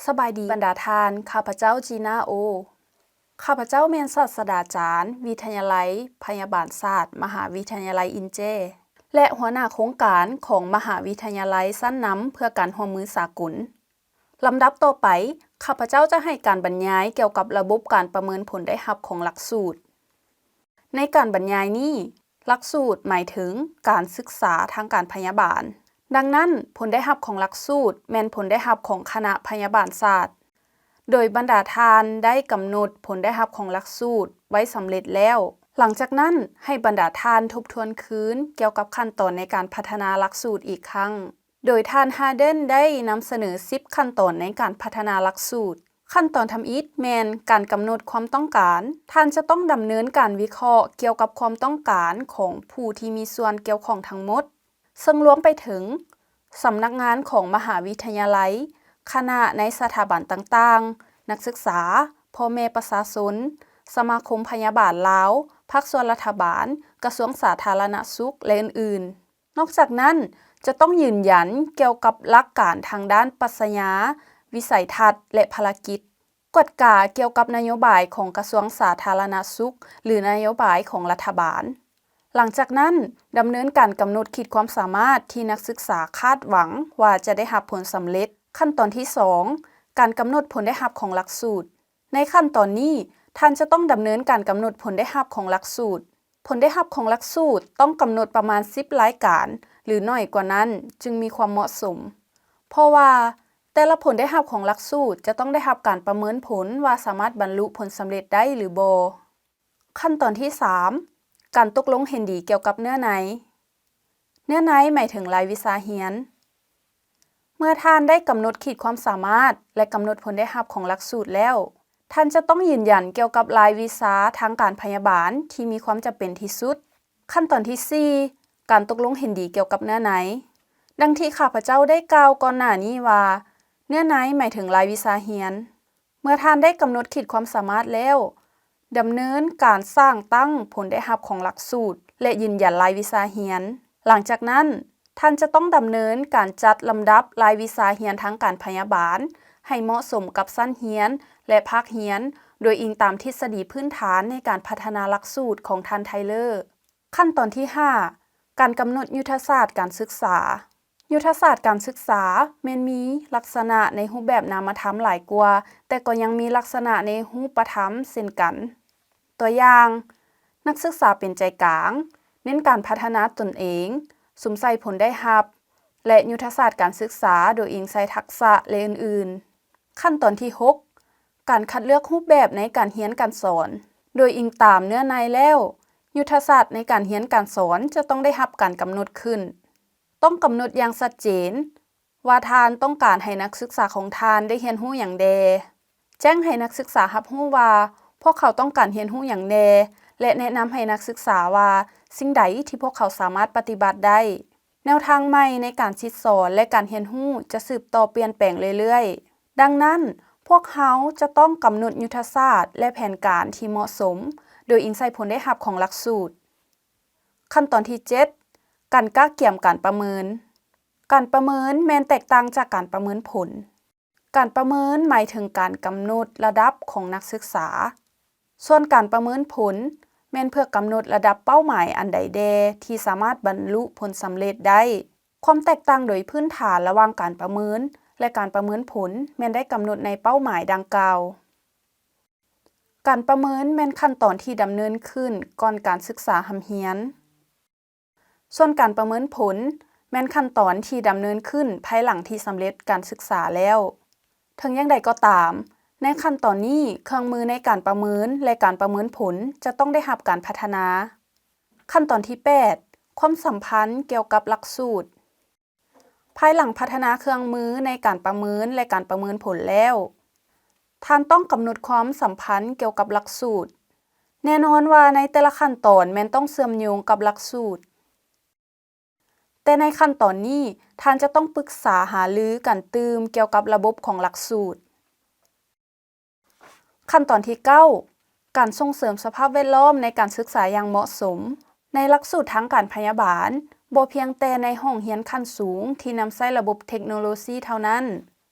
ສະບາຍດີບັນດາທ່ານ, ຂ້າພະເຈົ້າ ຈີນາ ໂອ. ຂ້າພະເຈົ້າແມ່ນສາດສະດາຈານ ວິທະຍາໄລພະຍາບານສາດ ມະຫາວິທະຍາໄລອິນເຈ ແລະ ຫົວໜ້າໂຄງການຂອງມະຫາວິທະຍາໄລຊັ້ນນຳເພື່ອການຮ່ວມມືສາກົນ. ລຳດັບຕໍ່ໄປ, ຂ້າພະເຈົ້າຈະໃຫ້ການບັນຍາຍກ່ຽວກັບລະບົບການປະເມີນຜົນໄດ້ຮັບຂອງຫຼັກສູດ. ໃນການບັນຍາຍນີ້, ຫຼັກສູດໝາຍເຖິງການສຶກສາທາງການພະຍາບານ. ດັ່ງນັ້ນ, ຜົນໄດ້ຮັບຂອງຫຼັກສູດແມ່ນຜົນໄດ້ຮັບຂອງຄະນະພະຍາບານສາດ, ໂດຍບັນດາທ່ານໄດ້ກຳນົດຜົນໄດ້ຮັບຂອງຫຼັກສູດໄວ້ສຳເລັດແລ້ວ. ຫຼັງຈາກນັ້ນ, ໃຫ້ບັນດາທ່ານທົບທວນຄືນກ່ຽວກັບຂັ້ນຕອນໃນການພັດທະນາຫຼັກສູດອີກຄັ້ງ. ໂດຍທ່ານ ຮາເດັນ ໄດ້ນຳສະເໜີສິບຂັ້ນຕອນໃນການພັດທະນາຫຼັກສູດ. ຂັ້ນຕອນທຳອິດແມ່ນການກຳນົດຄວາມຕ້ອງການ. ທ່ານຈະຕ້ອງດຳເນີນການວິເຄາະກ່ຽວກັບຄວາມຕ້ອງການຂອງຜູ້ທີ່ມີສ່ວນກ່ຽວຂ້ອງທັງໝົດ, ເຊິ່ງລວມໄປເຖິງສຳນັກງານຂອງມະຫາວິທະຍາໄລ, ຄະນະໃນສະຖາບັນຕ່າງໆ, ນັກສຶກສາ, ພໍ່ແມ່ປະຊາຊົນ, ສະມາຄົມພະຍາບານລາວ, ພາກສ່ວນລັດຖະບານ, ກະຊວງສາທາລະນະສຸກ ແລະ ອື່ນໆ. ນອກຈາກນັ້ນ, ຈະຕ້ອງຢືນຢັນກ່ຽວກັບຫຼັກການທາງດ້ານປັດຊະຍາ, ວິໄສທັດ ແລະ ພາລະກິດ, ກວດກາກ່ຽວກັບນະໂຍບາຍຂອງກະຊວງສາທາລະນະສຸກ ຫຼື ນະໂຍບາຍຂອງລັດຖະບານ. ຫຼັງຈາກນັ້ນ, ດຳເນີນການກຳນົດຂີດຄວາມສາມາດທີ່ນັກສຶກສາຄາດຫວັງວ່າຈະໄດ້ຮັບຜົນສຳເລັດ. ຂັ້ນຕອນທີສອງ, ການກຳນົດຜົນໄດ້ຮັບຂອງຫຼັກສູດ. ໃນຂັ້ນຕອນນີ້, ທ່ານຈະຕ້ອງດຳເນີນການກຳນົດຜົນໄດ້ຮັບຂອງຫຼັກສູດ. ຜົນໄດ້ຮັບຂອງຫຼັກສູດຕ້ອງກຳນົດປະມານສິບລາຍການ ຫຼື ໜ້ອຍກວ່ານັ້ນຈຶ່ງມີຄວາມເໝາະສົມ, ເພາະວ່າແຕ່ລະຜົນໄດ້ຮັບຂອງຫຼັກສູດຈະຕ້ອງໄດ້ຮັບການປະເມີນຜົນວ່າສາມາດບັນລຸຜົນສຳເລັດໄດ້ຫຼືບໍ່. ຂັ້ນຕອນທີສາມ, ການຕົກລົງເຫັນດີກ່ຽວກັບເນື້ອໃນ. ເນື້ອໃນໝາຍເຖິງລາຍວິຊາຮຽນ. ເມື່ອທ່ານໄດ້ກຳນົດຂີດຄວາມສາມາດ ແລະ ກຳນົດຜົນໄດ້ຮັບຂອງຫຼັກສູດແລ້ວ, ທ່ານຈະຕ້ອງຢືນຢັນກ່ຽວກັບລາຍວິຊາທາງການພະຍາບານທີ່ມີຄວາມຈຳເປັນທີ່ສຸດ. ຂັ້ນຕອນທີສີ່, ການຕົກລົງເຫັນດີກ່ຽວກັບເນື້ອໃນ. ດັ່ງທີ່ຂ້າພະເຈົ້າໄດ້ກ່າວກ່ອນໜ້ານີ້ວ່າ, ເນື້ອໃນໝາຍເຖິງລາຍວິຊາຮຽນ. ເມື່ອທ່ານໄດ້ກຳນົດຂີດຄວາມສາມາດແລ້ວ, ດຳເນີນການສ້າງຕັ້ງຜົນໄດ້ຮັບຂອງຫຼັກສູດ ແລະ ຢືນຢັນລາຍວິຊາຮຽນ. ຫຼັງຈາກນັ້ນ, ທ່ານຈະຕ້ອງດຳເນີນການຈັດລຳດັບລາຍວິຊາຮຽນທາງການພະຍາບານໃຫ້ເໝາະສົມກັບຊັ້ນຮຽນ ແລະ ພາກຮຽນ, ໂດຍອີງຕາມທິດສະດີພື້ນຖານໃນການພັດທະນາຫຼັກສູດຂອງທ່ານ ໄທເລີ. ຂັ້ນຕອນທີຫ້າ, ການກຳນົດຍຸດທະສາດການສຶກສາ. ຍຸດທະສາດການສຶກສາແມ່ນມີລັກສະນະໃນຮູບແບບນາມະທຳຫຼາຍກວ່າ, ແຕ່ກໍຍັງມີລັກສະນະໃນຮູບປະທຳເຊັ່ນກັນ. ຕົວຢ່າງ, ນັກສຶກສາເປັນໃຈກາງ, ເນັ້ນການພັດທະນາຕົນເອງ, ສຸມໃສ່ຜົນໄດ້ຮັບ ແລະ ຍຸດທະສາດການສຶກສາໂດຍອີງໃສ່ທັກສະ ແລະ ອື່ນໆ. ຂັ້ນຕອນທີຫົກ, ການຄັດເລືອກຮູບແບບໃນການຮຽນການສອນ. ໂດຍອີງຕາມເນື້ອໃນແລ້ວ, ຍຸດທະສາດໃນການຮຽນການສອນຈະຕ້ອງໄດ້ຮັບການກຳນົດຂຶ້ນ. ຕ້ອງກຳນົດຢ່າງຊັດເຈນວ່າທ່ານຕ້ອງການໃຫ້ນັກສຶກສາຂອງທ່ານໄດ້ຮຽນຮູ້ຫຍັງແດ່. ແຈ້ງໃຫ້ນັກສຶກສາຮັບຮູ້ວ່າພວກເຂົາຕ້ອງການຮຽນຮູ້ຫຍັງແດ່ ແລະ ແນະນຳໃຫ້ນັກສຶກສາວ່າສິ່ງໃດທີ່ພວກເຂົາສາມາດປະຕິບັດໄດ້. ແນວທາງໃໝ່ໃນການສິດສອນ ແລະ ການຮຽນຮູ້ຈະສືບຕໍ່ປ່ຽນແປງເລື້ອຍໆ. ດັ່ງນັ້ນ, ພວກເຮົາຈະຕ້ອງກຳນົດຍຸດທະສາດ ແລະ ແຜນການທີ່ເໝາະສົມ ໂດຍອີງໃສ່ຜົນໄດ້ຮັບຂອງຫຼັກສູດ. ຂັ້ນຕອນທີເຈັດ, ການກະກຽມການປະເມີນ. ການປະເມີນແມ່ນແຕກຕ່າງຈາກການປະເມີນຜົນ. ການປະເມີນໝາຍເຖິງການກຳນົດລະດັບຂອງນັກສຶກສາ, ສ່ວນການປະເມີນຜົນແມ່ນເພື່ອກຳນົດລະດັບເປົ້າໝາຍອັນໃດແດ່ທີ່ສາມາດບັນລຸຜົນສຳເລັດໄດ້. ຄວາມແຕກຕ່າງໂດຍພື້ນຖານລະຫວ່າງການປະເມີນ ແລະ ການປະເມີນຜົນແມ່ນໄດ້ກຳນົດໃນເປົ້າໝາຍດັ່ງກ່າວ. ການປະເມີນແມ່ນຂັ້ນຕອນທີ່ດຳເນີນຂຶ້ນກ່ອນການສຶກສາຮ່ຳຮຽນ. ສ່ວນການປະເມີນຜົນແມ່ນຂັ້ນຕອນທີ່ດຳເນີນຂຶ້ນພາຍຫຼັງທີ່ສຳເລັດການສຶກສາແລ້ວ. ເຖິງຢ່າງໃດກໍຕາມ, ໃນຂັ້ນຕອນນີ້ ເຄື່ອງມືໃນການປະເມີນ ແລະ ການປະເມີນຜົນຈະຕ້ອງໄດ້ຮັບການພັດທະນາ. ຂັ້ນຕອນທີແປດ, ຄວາມສຳພັນກ່ຽວກັບຫຼັກສູດ. ພາຍຫຼັງພັດທະນາເຄື່ອງມືໃນການປະເມີນ ແລະ ການປະເມີນຜົນແລ້ວ, ທ່ານຕ້ອງກຳນົດຄວາມສຳພັນກ່ຽວກັບຫຼັກສູດ. ແນ່ນອນວ່າໃນແຕ່ລະຂັ້ນຕອນແມ່ນຕ້ອງເຊື່ອມໂຍງກັບຫຼັກສູດ, ແຕ່ໃນຂັ້ນຕອນນີ້ທ່ານຈະຕ້ອງປຶກສາຫາລືກັນຕື່ມກ່ຽວກັບລະບົບຂອງຫຼັກສູດ. ຂັ້ນຕອນທີເກົ້າ, ການສົ່ງເສີມສະພາບແວດລ້ອມໃນການສຶກສາຢ່າງເໝາະສົມ. ໃນຫຼັກສູດທາງການພະຍາບານ, ບໍ່ພຽງແຕ່ໃນຫ້ອງຮຽນຂັ້ນສູງທີ່ນຳໃຊ້ລະບົບເທັກໂນໂລຊີເທົ່ານັ້ນ,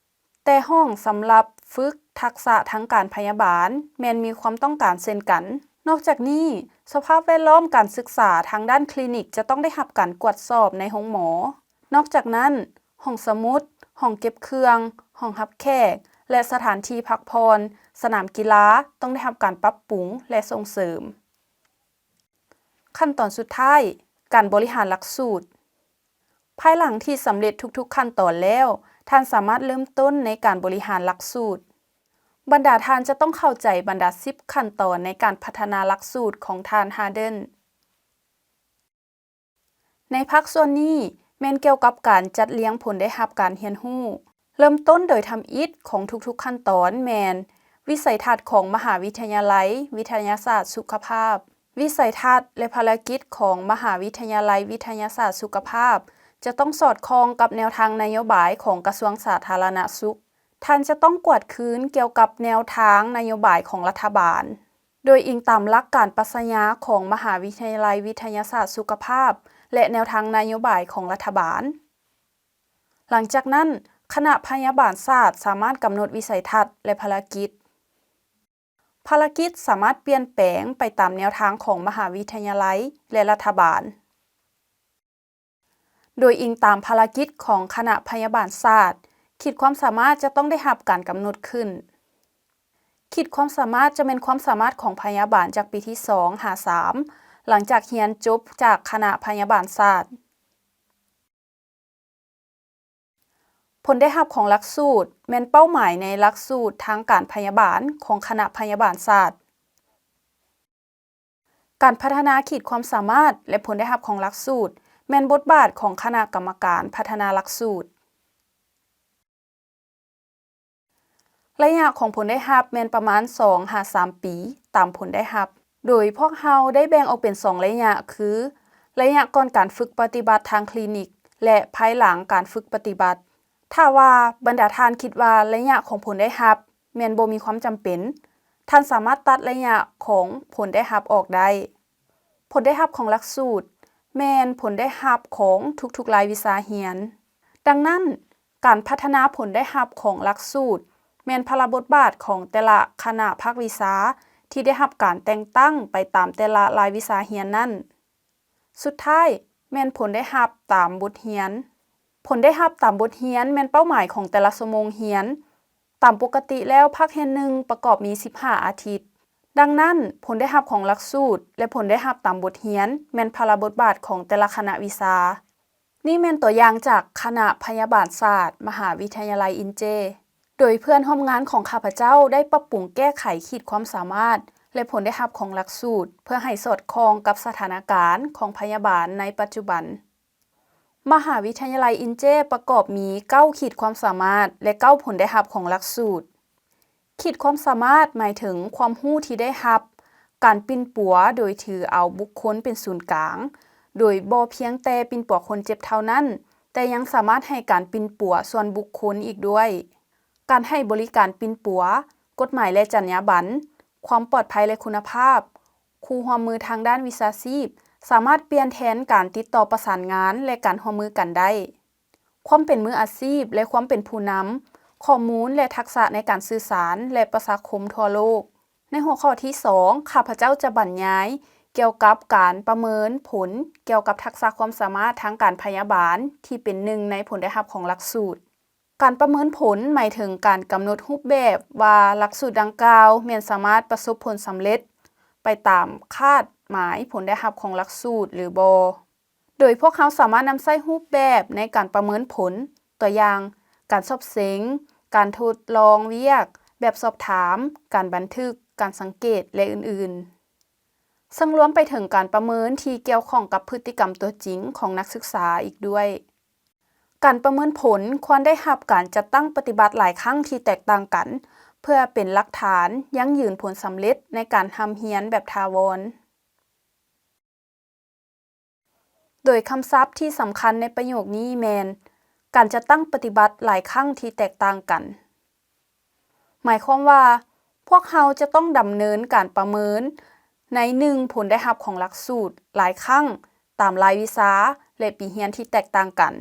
ແ ແຕ່ຫ້ອງສຳລັບຝຶກທັກສະທາງການພະຍາບານແມ່ນມີຄວາມຕ້ອງການເຊັ່ນກັນ. ນອກຈາກນີ້, ສະພາບແວດລ້ອມການສຶກສາທາງດ້ານຄລີນິກຈະຕ້ອງໄດ້ຮັບການກວດສອບໃນໂຮງໝໍ. ນອກຈາກນັ້ນ, ຫ້ອງສະໝຸດ, ຫ້ອງເກັບເຄື່ອງ, ຫ້ອງຮັບແຂກ ແລະ ສະຖານທີ່ພັກຜ່ອນ, ສະໜາມກິລາ ຕ້ອງໄດ້ຮັບການປັບປຸງ ແລະ ສົ່ງເສີມ. ຂັ້ນຕອນສຸດທ້າຍ, ການບໍລິຫານຫຼັກສູດ. ພາຍຫຼັງທີ່ສຳເລັດທຸກໆຂັ້ນຕອນແລ້ວ, ທ່ານສາມາດເລີ່ມຕົ້ນໃນການບໍລິຫານຫຼັກສູດ. ບັນດາທ່ານຈະຕ້ອງເຂົ້າໃຈບັນດາສິບຂັ້ນຕອນໃນການພັດທະນາຫຼັກສູດຂອງທ່ານ Hardin. ໃນພາກສ່ວນນີ້ແມ່ນກ່ຽວກັບການຈັດລຽງຜົນໄດ້ຮັບການຮຽນຮູ້. ເລີ່ມຕົ້ນໂດຍທຳອິດຂອງທຸກໆຂັ້ນຕອນແມ່ນ ວິໄສທັດຂອງມະຫາວິທະຍາໄລວິທະຍາສາດສຸຂະພາບ. ວິໄສທັດ ແລະ ພາລະກິດຂອງມະຫາວິທະຍາໄລວິທະຍາສາດສຸຂະພາບ ຈະຕ້ອງສອດຄ່ອງກັບແນວທາງນະໂຍບາຍຂອງກະຊວງສາທາລະນະສຸກ. ທ່ານຈະຕ້ອງກວດຄືນກ່ຽວກັບແນວທາງນະໂຍບາຍຂອງລັດຖະບານ, ໂດຍອີງຕາມຫຼັກການປັດຊະຍາຂອງມະຫາວິທະຍາໄລວິທະຍາສາດສຸຂະພາບ ແລະ ແນວທາງນະໂຍບາຍຂອງລັດຖະບານ. ຫຼັງຈາກນັ້ນ, ຄະນະພະຍາບານສາດສາມາດກຳນົດວິໄສທັດ ແລະ ພາລະກິດ. ພາລະກິດສາມາດປ່ຽນແປງໄປຕາມແນວທາງຂອງມະຫາວິທະຍາໄລ ແລະ ລັດຖະບານ. ໂດຍອີງຕາມພາລະກິດຂອງຄະນະພະຍາບານສາດ, ຂີດຄວາມສາມາດຈະຕ້ອງໄດ້ຮັບການກຳນົດຂຶ້ນ. ຂີດຄວາມສາມາດຈະແມ່ນຄວາມສາມາດຂອງພະຍາບານຈາກປີທີສອງຫາສາມ ຫຼັງຈາກຮຽນຈົບຈາກຄະນະພະຍາບານສາດ. ຜົນໄດ້ຮັບຂອງຫຼັກສູດແມ່ນເປົ້າໝາຍໃນຫຼັກສູດທາງການພະຍາບານຂອງຄະນະພະຍາບານສາດ. ການພັດທະນາຂີດຄວາມສາມາດ ແລະ ຜົນໄດ້ຮັບຂອງຫຼັກສູດ ແມ່ນບົດບາດຂອງຄະນະກຳມະການພັດທະນາຫຼັກສູດ. ໄລຍະຂອງຜົນໄດ້ຮັບແມ່ນປະມານສອງຫາສາມປີຕາມຜົນໄດ້ຮັບ, ໂດຍພວກເຮົາໄດ້ແບ່ງອອກເປັນສອງໄລຍະ ຄື ໄລຍະກ່ອນການຝຶກປະຕິບັດທາງຄລີນິກ ແລະ ພາຍຫຼັງການຝຶກປະຕິບັດ. ຖ້າວ່າບັນດາທ່ານຄິດວ່າໄລຍະຂອງຜົນໄດ້ຮັບແມ່ນບໍ່ມີຄວາມຈຳເປັນ, ທ່ານສາມາດຕັດໄລຍະຂອງຜົນໄດ້ຮັບອອກໄດ້. ຜົນໄດ້ຮັບຂອງຫຼັກສູດແມ່ນຜົນໄດ້ຮັບຂອງທຸກໆລາຍວິຊາຮຽນ. ດັ່ງນັ້ນ, ການພັດທະນາຜົນໄດ້ຮັບຂອງຫຼັກສູດແມ່ນພາລະບົດບາດຂອງແຕ່ລະຄະນະພາກວິຊາທີ່ໄດ້ຮັບການແຕ່ງຕັ້ງໄປຕາມແຕ່ລະລາຍວິຊາຮຽນນັ້ນ. ສຸດທ້າຍແມ່ນຜົນໄດ້ຮັບຕາມບົດຮຽນ. ຜົນໄດ້ຮັບຕາມບົດຮຽນແມ່ນເປົ້າໝາຍຂອງແຕ່ລະຊົ່ວໂມງຮຽນ. ຕາມປົກກະຕິແລ້ວ, ພາກຮຽນໜຶ່ງປະກອບມີສິບຫ້າອາທິດ. ດັ່ງນັ້ນ, ຜົນໄດ້ຮັບຂອງຫຼັກສູດ ແລະ ຜົນໄດ້ຮັບຕາມບົດຮຽນ ແມ່ນພາລະບົດບາດຂອງແຕ່ລະຄະນະວິຊາ. ນີ້ແມ່ນຕົວຢ່າງຈາກຄະນະພະຍາບານສາດ ມະຫາວິທະຍາໄລອິນເຈ. ໂດຍເພື່ອນຮ່ວມງານຂອງຂ້າພະເຈົ້າໄດ້ປັບປຸງແກ້ໄຂຂີດຄວາມສາມາດ ແລະ ຜົນໄດ້ຮັບຂອງຫຼັກສູດ ເພື່ອໃຫ້ສອດຄ່ອງກັບສະຖານະການຂອງພະຍາບານໃນປັດຈຸບັນ. ມະຫາວິທະຍາໄລອິນເຈປະກອບມີເກົ້າຂີດຄວາມສາມາດ ແລະ ເກົ້າຜົນໄດ້ຮັບຂອງຫຼັກສູດ. ຂີດຄວາມສາມາດໝາຍເຖິງຄວາມຮູ້ທີ່ໄດ້ຮັບ, ການປິ່ນປົວໂດຍຖືເອົາບຸກຄົນເປັນສູນກາງ, ໂດຍບໍ່ພຽງແຕ່ປິ່ນປົວຄົນເຈັບເທົ່ານັ້ນ, ແຕ່ຍັງສາມາດໃຫ້ການປິ່ນປົວສ່ວນບຸກຄົນອີກດ້ວຍ. ການໃຫ້ບໍລິການປິ່ນປົວ, ກົດໝາຍ ແລະ ຈັນຍາບັນ, ຄວາມປອດໄພ ແລະ ຄຸນນະພາບ, ຄູ່ຮ່ວມມືທາງດ້ານວິຊາຊີບ ສາມາດປ່ຽນແທນການຕິດຕໍ່ປະສານງານ ແລະ ການຮ່ວມມືກັນໄດ້. ຄວາມເປັນມືອາຊີບ ແລະ ຄວາມເປັນຜູ້ນຳ, ຂໍ້ມູນ ແລະ ທັກສະໃນການສື່ສານ ແລະ ປະຊາຄົມທົ່ວໂລກ. ໃນຫົວຂໍ້ທີສອງ, ຂ້າພະເຈົ້າຈະບັນຍາຍກ່ຽວກັບການປະເມີນຜົນກ່ຽວກັບທັກສະຄວາມສາມາດທາງການພະຍາບານ ທີ່ເປັນໜຶ່ງໃນຜົນໄດ້ຮັບຂອງຫຼັກສູດ. ການປະເມີນຜົນໝາຍເຖິງການກຳນົດຮູບແບບວ່າຫຼັກສູດດັ່ງກ່າວແມ່ນສາມາດປະສົບຜົນສຳເລັດໄປຕາມຄາດໝາຍຜົນໄດ້ຮັບຂອງຫຼັກສູດຫຼືບໍ່, ໂດຍພວກເຮົາສາມາດນຳໃຊ້ຮູບແບບໃນການປະເມີນຜົນ, ຕົວຢ່າງ, ການສອບເສັງ, ການທົດລອງວຽກ, ແບບສອບຖາມ, ການບັນທຶກ, ການສັງເກດ ແລະ ອື່ນໆ. ເຊິ່ງລວມໄປເຖິງການປະເມີນທີ່ກ່ຽວຂ້ອງກັບພຶດຕິກຳຕົວຈິງຂອງນັກສຶກສາອີກດ້ວຍ. ການປະເມີນຜົນຄວນໄດ້ຮັບການຈັດຕັ້ງປະຕິບັດຫຼາຍຄັ້ງທີ່ແຕກຕ່າງກັນ ເພື່ອເປັນຫຼັກຖານຢັ້ງຢືນຜົນສຳເລັດໃນການຮ່ຳຮຽນແບບຖາວອນ. ໂດຍຄຳສັບທີ່ສຳຄັນໃນປະໂຫຍກນີ້ແມ່ນ ການຈັດຕັ້ງປະຕິບັດຫຼາຍຄັ້ງທີ່ແຕກຕ່າງກັນ. ໝາຍຄວາມວ່າ ພວກເຮົາຈະຕ້ອງດຳເນີນການປະເມີນໃນໜຶ່ງຜົນໄດ້ຮັບຂອງຫຼັກສູດຫຼາຍຄັ້ງຕາມລາຍວິຊາ ແລະ ປີຮຽນທີ່ແຕກຕ່າງກັນ.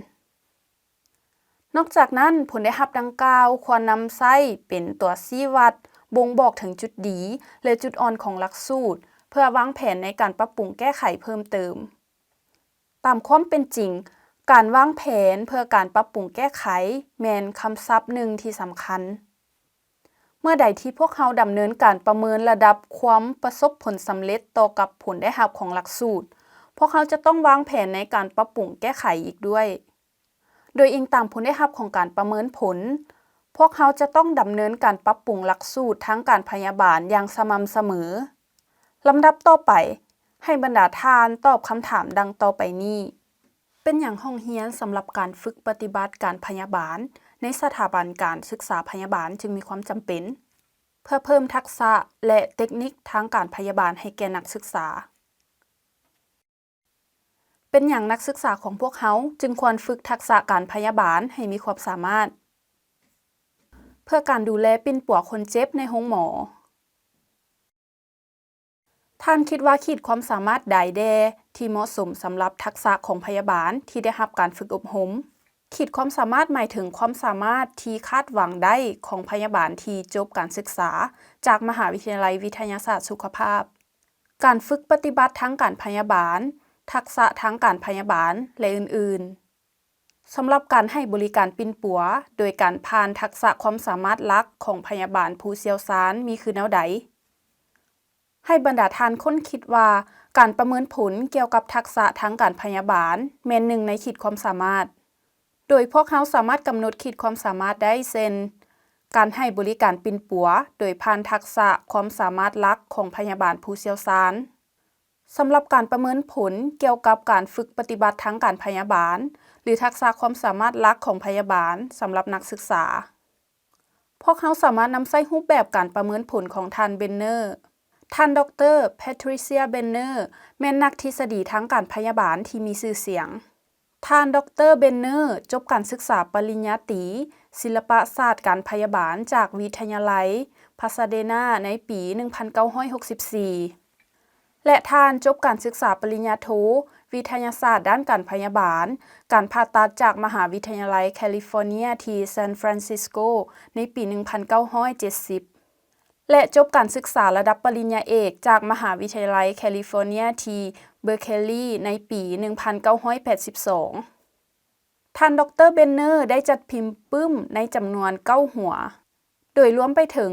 ນອກຈາກນັ້ນ, ຜົນໄດ້ຮັບດັ່ງກ່າວຄວນນຳໃຊ້ເປັນຕົວຊີ້ວັດບົ່ງບອກເຖິງຈຸດດີ ແລະ ຈຸດອ່ອນຂອງຫຼັກສູດ ເພື່ອວາງແຜນໃນການປັບປຸງແກ້ໄຂເພີ່ມເຕີມ. ຕາມຄວາມເປັນຈິງ, ການວາງແຜນເພື່ອການປັບປຸງແກ້ໄຂແມ່ນຄຳສັບໜຶ່ງທີ່ສຳຄັນ. ເມື່ອໃດທີ່ພວກເຮົາດຳເນີນການປະເມີນລະດັບຄວາມປະສົບຜົນສຳເລັດຕໍ່ກັບຜົນໄດ້ຮັບຂອງຫຼັກສູດ, ພວກເຮົາຈະຕ້ອງວາງແຜນໃນການປັບປຸງແກ້ໄຂອີກດ້ວຍ. ໂດຍອີງຕາມຜົນໄດ້ຮັບຂອງການປະເມີນຜົນ, ພວກເຮົາຈະຕ້ອງດຳເນີນການປັບປຸງຫຼັກສູດທາງການພະຍາບານຢ່າງສະໝ່ຳສະເໝີ. ລຳດັບຕໍ່ໄປ, ໃຫ້ບັນດາທ່ານຕອບຄຳຖາມດັ່ງຕໍ່ໄປນີ້. ເປັນຫຍັງຫ້ອງຮຽນສຳລັບການຝຶກປະຕິບັດການພະຍາບານໃນສະຖາບັນການສຶກສາພະຍາບານຈຶ່ງມີຄວາມຈຳເປັນ ເພື່ອເພີ່ມທັກສະ ແລະ ເຕັກນິກທາງການພະຍາບານໃຫ້ແກ່ນັກສຶກສາ? ເປັນຫຍັງນັກສຶກສາຂອງພວກເຮົາຈຶ່ງຄວນຝຶກທັກສະການພະຍາບານໃຫ້ມີຄວາມສາມາດ ເພື່ອການດູແລປິ່ນປົວຄົນເຈັບໃນໂຮງໝໍ? ທ່ານຄິດວ່າຂີດຄວາມສາມາດໃດແດ່ທີ່ເໝາະສົມສຳລັບທັກສະຂອງພະຍາບານທີ່ໄດ້ຮັບການຝຶກອົບຮົມ? ຂີດຄວາມສາມາດໝາຍເຖິງຄວາມສາມາດທີ່ຄາດຫວັງໄດ້ຂອງພະຍາບານທີ່ຈົບການສຶກສາຈາກມະຫາວິທະຍາໄລວິທະຍາສາດສຸຂະພາບ, ການຝຶກປະຕິບັດທາງການພະຍາບານ, ທັກສະທາງການພະຍາບານ ແລະ ອື່ນໆ. ສຳລັບການໃຫ້ບໍລິການປິ່ນປົວໂດຍການຜ່ານທັກສະຄວາມສາມາດຫຼັກຂອງພະຍາບານຜູ້ຊ່ຽວຊານມີຄືແນວໃດ? ໃຫ້ບັນດາທ່ານຄົ້ນຄິດວ່າການປະເມີນຜົນກ່ຽວກັບທັກສະທາງການພະຍາບານແມ່ນໜຶ່ງໃນຂີດຄວາມສາມາດ, ໂດຍພວກເຮົາສາມາດກຳນົດຂີດຄວາມສາມາດໄດ້ ເຊັ່ນ ການໃຫ້ບໍລິການປິ່ນປົວໂດຍຜ່ານທັກສະຄວາມສາມາດຫຼັກຂອງພະຍາບານຜູ້ຊ່ຽວຊານ. ສຳລັບການປະເມີນຜົນກ່ຽວກັບການຝຶກປະຕິບັດທາງການພະຍາບານ ຫຼື ທັກສະຄວາມສາມາດຫຼັກຂອງພະຍາບານສຳລັບນັກສຶກສາ, ພວກເຮົາສາມາດນຳໃຊ້ຮູບແບບການປະເມີນຜົນຂອງທ່ານ ເບນເນີ. ທ່ານ ດອກເຕີ ແພທຣິເຊຍ ເບນເນີ ແມ່ນນັກທິດສະດີທາງການພະຍາບານທີ່ມີຊື່ສຽງ. ທ່ານ ດອກເຕີ ເບນເນີ ຈົບການສຶກສາປະລິນຍາຕີ ສິລະປະສາດການພະຍາບານ ຈາກວິທະຍາໄລ ປາສາເດນາ ໃນປີໜຶ່ງພັນເກົ້າຮ້ອຍຫົກສິບສີ່ ແລະ ທ່ານຈົບການສຶກສາປະລິນຍາໂທ ວິທະຍາສາດດ້ານການພະຍາບານ ການຜ່າຕັດ ຈາກມະຫາວິທະຍາໄລ ແຄລີຟໍເນຍ ທີ່ San Francisco ໃນປີໜຶ່ງພັນເກົ້າຮ້ອຍເຈັດສິບ ແລະ ຈົບການສຶກສາລະດັບປະລິນຍາເອກ ຈາກມະຫາວິທະຍາໄລ ແຄລີຟໍເນຍ ທີ່ ເບີເຄລີ ໃນປີໜຶ່ງພັນເກົ້າຮ້ອຍແປດສິບສອງ. ທ່ານ ດອກເຕີ ເບນເນີ ໄດ້ຈັດພິມປຶ້ມໃນຈຳນວນເກົ້າຫົວ, ໂດຍລວມໄປເຖິງ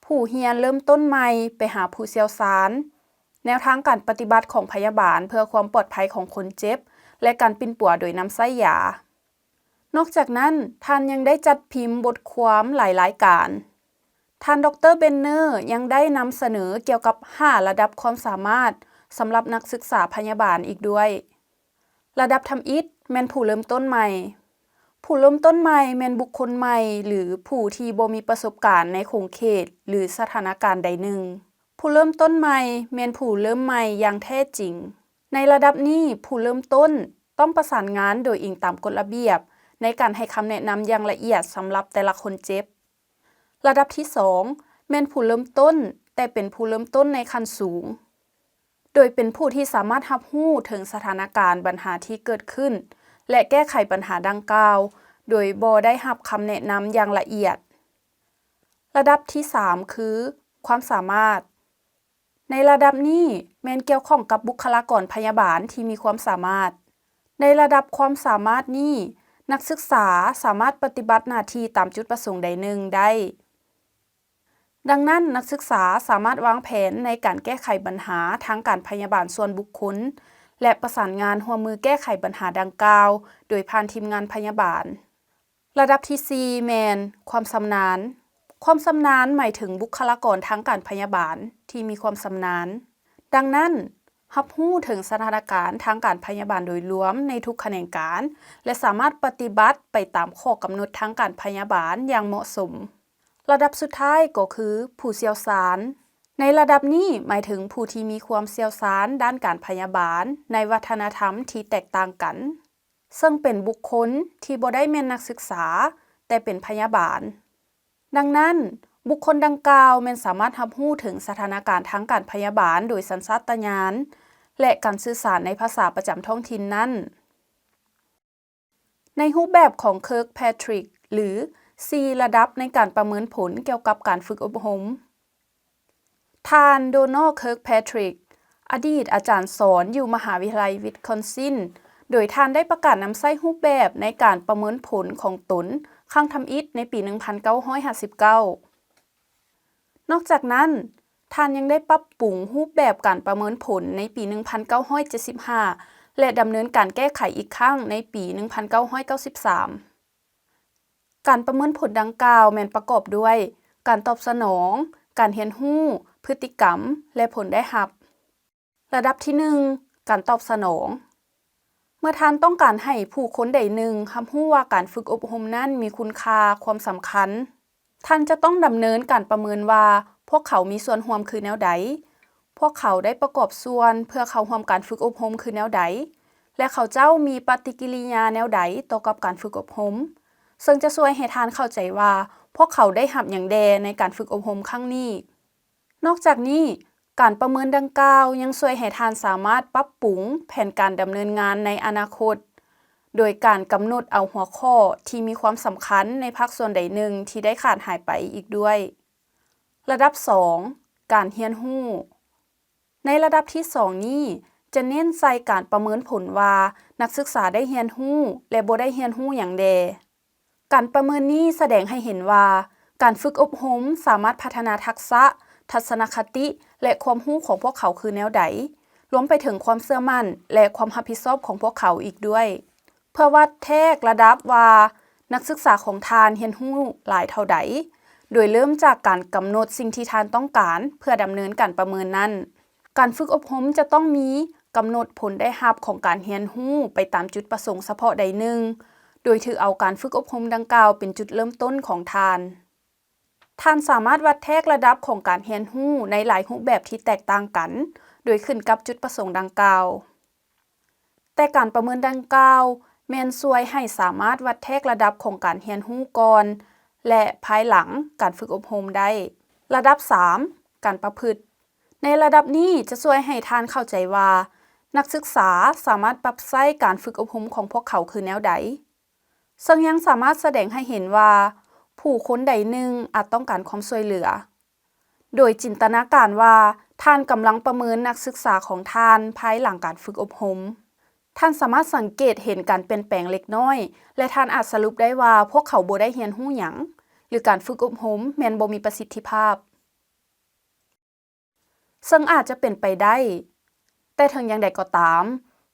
ຜູ້ຮຽນເລີ່ມຕົ້ນໃໝ່ໄປຫາຜູ້ຊ່ຽວຊານ, ແນວທາງການປະຕິບັດຂອງພະຍາບານເພື່ອຄວາມປອດໄພຂອງຄົນເຈັບ ແລະ ການປິ່ນປົວໂດຍນຳໃຊ້ຢາ. ນອກຈາກນັ້ນ, ທ່ານຍັງໄດ້ຈັດພິມບົດຄວາມຫຼາຍລາຍການ. ທ່ານ ດອກເຕີ ເບນເນີ ຍັງໄດ້ນຳສະເໜີກ່ຽວກັບຫ້າລະດັບຄວາມສາມາດສຳລັບນັກສຶກສາພະຍາບານອີກດ້ວຍ. ລະດັບທຳອິດແມ່ນຜູ້ເລີ່ມຕົ້ນໃໝ່. ຜູ້ເລີ່ມຕົ້ນໃໝ່ແມ່ນບຸກຄົນໃໝ່ ຫຼື ຜູ້ທີ່ບໍ່ມີປະສົບການໃນຂົງເຂດ ຫຼື ສະຖານະການໃດໜຶ່ງ. ຜູ້ເລີ່ມຕົ້ນໃໝ່ແມ່ນຜູ້ເລີ່ມໃໝ່ຢ່າງແທ້ຈິງ. ໃນລະດັບນີ້, ຜູ້ເລີ່ມຕົ້ນຕ້ອງປະສານງານໂດຍອີງຕາມກົດລະບຽບໃນການໃຫ້ຄຳແນະນຳຢ່າງລະອຽດສຳລັບແຕ່ລະຄົນເຈັບ. ລະດັບທີສອງ ແມ່ນຜູ້ເລີ່ມຕົ້ນ, ແຕ່ເປັນຜູ້ເລີ່ມຕົ້ນໃນຂັ້ນສູງ, ໂດຍເປັນຜູ້ທີ່ສາມາດຮັບຮູ້ເຖິງສະຖານະການບັນຫາທີ່ເກີດຂຶ້ນ ແລະ ແກ້ໄຂບັນຫາດັ່ງກ່າວ ໂດຍບໍ່ໄດ້ຮັບຄຳແນະນຳຢ່າງລະອຽດ. ລະດັບທີສາມ ຄື ຄວາມສາມາດ. ໃນລະດັບນີ້ແມ່ນກ່ຽວຂ້ອງກັບບຸກຄະລາກອນພະຍາບານທີ່ມີຄວາມສາມາດ. ໃນລະດັບຄວາມສາມາດນີ້, ນັກສຶກສາສາມາດປະຕິບັດໜ້າທີ່ຕາມຈຸດປະສົງໃດໜຶ່ງໄດ້. ດັ່ງນັ້ນ, ນັກສຶກສາສາມາດວາງແຜນໃນການແກ້ໄຂບັນຫາທາງການພະຍາບານສ່ວນບຸກຄົນ ແລະ ປະສານງານຮ່ວມມືແກ້ໄຂບັນຫາດັ່ງກ່າວ ໂດຍຜ່ານທີມງານພະຍາບານ. ລະດັບທີສີ່ແມ່ນຄວາມຊຳນານ. ຄວາມຊຳນານໝາຍເຖິງບຸກຄະລາກອນທາງການພະຍາບານທີ່ມີຄວາມຊຳນານ. ດັ່ງນັ້ນ, ຮັບຮູ້ເຖິງສະຖານະການທາງການພະຍາບານໂດຍລວມໃນທຸກຂະແໜງການ ແລະ ສາມາດປະຕິບັດໄປຕາມຂໍ້ກຳນົດທາງການພະຍາບານຢ່າງເໝາະສົມ. ລະດັບສຸດທ້າຍກໍຄືຜູ້ຊ່ຽວຊານ. ໃນລະດັບນີ້ໝາຍເຖິງຜູ້ທີ່ມີຄວາມຊ່ຽວຊານດ້ານການພະຍາບານໃນວັດທະນະທຳທີ່ແຕກຕ່າງກັນ. ເຊິ່ງເປັນບຸກຄົນທີ່ບໍ່ໄດ້ແມ່ນນັກສຶກສາ, ແຕ່ເປັນພະຍາບານ. ດັ່ງນັ້ນ, ບຸກຄົນດັ່ງກ່າວແມ່ນສາມາດຮັບຮູ້ເຖິງສະຖານະການທາງການພະຍາບານໂດຍສັນຊາດຕະຍານ ແລະ ການສື່ສານໃນພາສາປະຈຳທ້ອງຖິ່ນນັ້ນ. ໃນຮູບແບບຂອງ Kirkpatrick ຫຼື ສີ່ລະດັບໃນການປະເມີນຜົນກ່ຽວກັບການຝຶກອົບຮົມ. ທ່ານ Donald Kirkpatrick ອະດີດອາຈານສອນຢູ່ມະຫາວິທະຍາໄລ Wisconsin ໂດຍທ່ານໄດ້ປະກາດນຳໃຊ້ຮູບແບບໃນການປະເມີນຜົນຂອງຕົນຄັ້ງທຳອິດໃນປີໜຶ່ງພັນເກົ້າຮ້ອຍຫ້າສິບເກົ້າ. ນອກຈາກນັ້ນ, ທ່ານຍັງໄດ້ປັບປຸງຮູບແບບການປະເມີນຜົນໃນປີໜຶ່ງພັນເກົ້າຮ້ອຍເຈັດສິບຫ້າ ແລະ ດຳເນີນການແກ້ໄຂອີກຄັ້ງໃນປີໜຶ່ງພັນເກົ້າຮ້ອຍເກົ້າສິບສາມ. ການປະເມີນຜົນດັ່ງກ່າວແມ່ນປະກອບດ້ວຍ ການຕອບສະໜອງ, ການຮຽນຮູ້, ພຶດຕິກຳ ແລະ ຜົນໄດ້ຮັບ. ລະດັບທີໜຶ່ງ ການຕອບສະໜອງ. ເມື່ອທ່ານຕ້ອງການໃຫ້ຜູ້ຄົນໃດໜຶ່ງຮັບຮູ້ວ່າການຝຶກອົບຮົມນັ້ນມີຄຸນຄ່າ, ຄວາມສຳຄັນ, ທ່ານຈະຕ້ອງດຳເນີນການປະເມີນວ່າພວກເຂົາມີສ່ວນຮ່ວມຄືແນວໃດ, ພວກເຂົາໄດ້ປະກອບສ່ວນເພື່ອເຂົ້າຮ່ວມການຝຶກອົບຮົມຄືແນວໃດ ແລະ ເຂົາເຈົ້າມີປະຕິກິລິຍາແນວໃດຕໍ່ກັບການຝຶກອົບຮົມ, ເຊິ່ງຈະຊ່ວຍໃຫ້ທ່ານເຂົ້າໃຈວ່າພວກເຂົາໄດ້ຮັບຫຍັງແດ່ໃນການຝຶກອົບຮົມຄັ້ງນີ້. ນອກຈາກນີ້, ການປະເມີນດັ່ງກ່າວຍັງຊ່ວຍໃຫ້ທ່ານສາມາດປັບປຸງແຜນການດຳເນີນງານໃນອະນາຄົດ, ໂດຍການກຳນົດເອົາຫົວຂໍ້ທີ່ມີຄວາມສຳຄັນໃນພາກສ່ວນໃດໜຶ່ງທີ່ໄດ້ຂາດຫາຍໄປອີກດ້ວຍ. ລະດັບສອງ ການຮຽນຮູ້. ໃນລະດັບທີສອງນີ້ ຈະເນັ້ນໃສ່ການປະເມີນຜົນວ່ານັກສຶກສາໄດ້ຮຽນຮູ້ ແລະ ບໍ່ໄດ້ຮຽນຮູ້ຫຍັງແດ່. ການປະເມີນນີ້ສະແດງໃຫ້ເຫັນວ່າ ການຝຶກອົບຮົມສາມາດພັດທະນາທັກສະ, ທັດສະນະຄະຕິ ແລະ ຄວາມຮູ້ຂອງພວກເຂົາຄືແນວໃດ, ລວມໄປເຖິງຄວາມເຊື່ອໝັ້ນ ແລະ ຄວາມຮັບຜິດຊອບຂອງພວກເຂົາອີກດ້ວຍ. ເພື່ອວັດແທກລະດັບວ່ານັກສຶກສາຂອງທ່ານຮຽນຮູ້ຫຼາຍເທົ່າໃດ, ໂດຍເລີ່ມຈາກການກຳນົດສິ່ງທີ່ທ່ານຕ້ອງການເພື່ອດຳເນີນການປະເມີນນັ້ນ. ການຝຶກອົບຮົມຈະຕ້ອງມີກຳນົດຜົນໄດ້ຮັບຂອງການຮຽນຮູ້ໄປຕາມຈຸດປະສົງສະເພາະໃດໜຶ່ງ, ໂດຍຖືເອົາການຝຶກອົບຮົມດັ່ງກ່າວເປັນຈຸດເລີ່ມຕົ້ນຂອງທ່ານ. ທ່ານສາມາດວັດແທກລະດັບຂອງການຮຽນຮູ້ໃນຫຼາຍຮູບແບບທີ່ແຕກຕ່າງກັນ, ໂດຍຂຶ້ນກັບຈຸດປະສົງດັ່ງກ່າວ. ແຕ່ການປະເມີນດັ່ງກ່າວແມ່ນຊ່ວຍໃຫ້ສາມາດວັດແທກລະດັບຂອງການຮຽນຮູ້ກ່ອນ ແລະ ພາຍຫຼັງການຝຶກອົບຮົມໄດ້. ລະດັບສາມ ການປະພຶດ. ໃນລະດັບນີ້ຈະຊ່ວຍໃຫ້ທ່ານເຂົ້າໃຈວ່ານັກສຶກສາສາມາດປັບໃຊ້ການຝຶກອົບຮົມຂອງພວກເຂົາຄືແນວໃດ, ເຊິ່ງຍັງສາມາດສະແດງໃຫ້ເຫັນວ່າຜູ້ຄົນໃດໜຶ່ງອາດຕ້ອງການຄວາມຊ່ວຍເຫຼືອ. ໂດຍຈິນຕະນາການວ່າທ່ານກຳລັງປະເມີນນັກສຶກສາຂອງທ່ານພາຍຫຼັງການຝຶກອົບຮົມ. ທ່ານສາມາດສັງເກດເຫັນການປ່ຽນແປງເລັກນ້ອຍ ແລະ ທ່ານອາດສະຫຼຸບໄດ້ວ່າພວກເຂົາບໍ່ໄດ້ຮຽນຮູ້ຫຍັງ ຫຼື ການຝຶກອົບຮົມແມ່ນບໍ່ມີປະສິດທິພາບ. ເຊິ່ງອາດຈະເປັນໄປໄດ້, ແຕ່ເຖິງຢ່າງໃດກໍຕາມ,